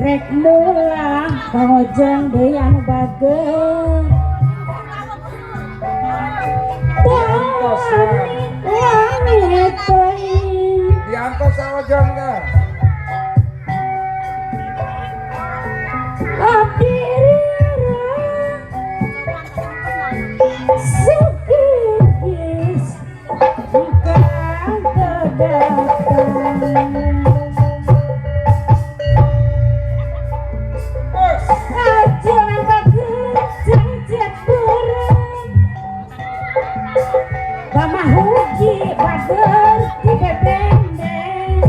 Rek mulang kangojong deui anu bageur. Diantos lah. Wani teuing. Diantos sawojong ka. Abdi sukis bukan kedatang. Bos. Ajaran bagus cangcet beureum. Bamahuji bager di bebendeng.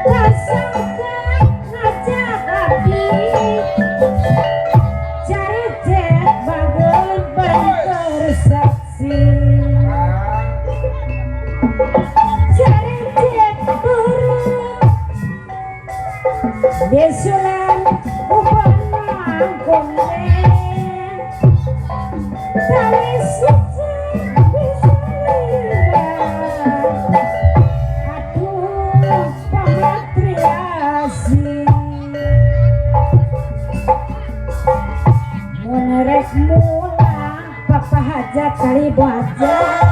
Kasangka ngajak abdi. Caricet bager bareng bersaksi. Ah, Caricet beureum. Desulan upanang koneng. Kali sukses bisa lira. Aduh pamatriasi. Mun rek mulang papa hajat kali bu hajat.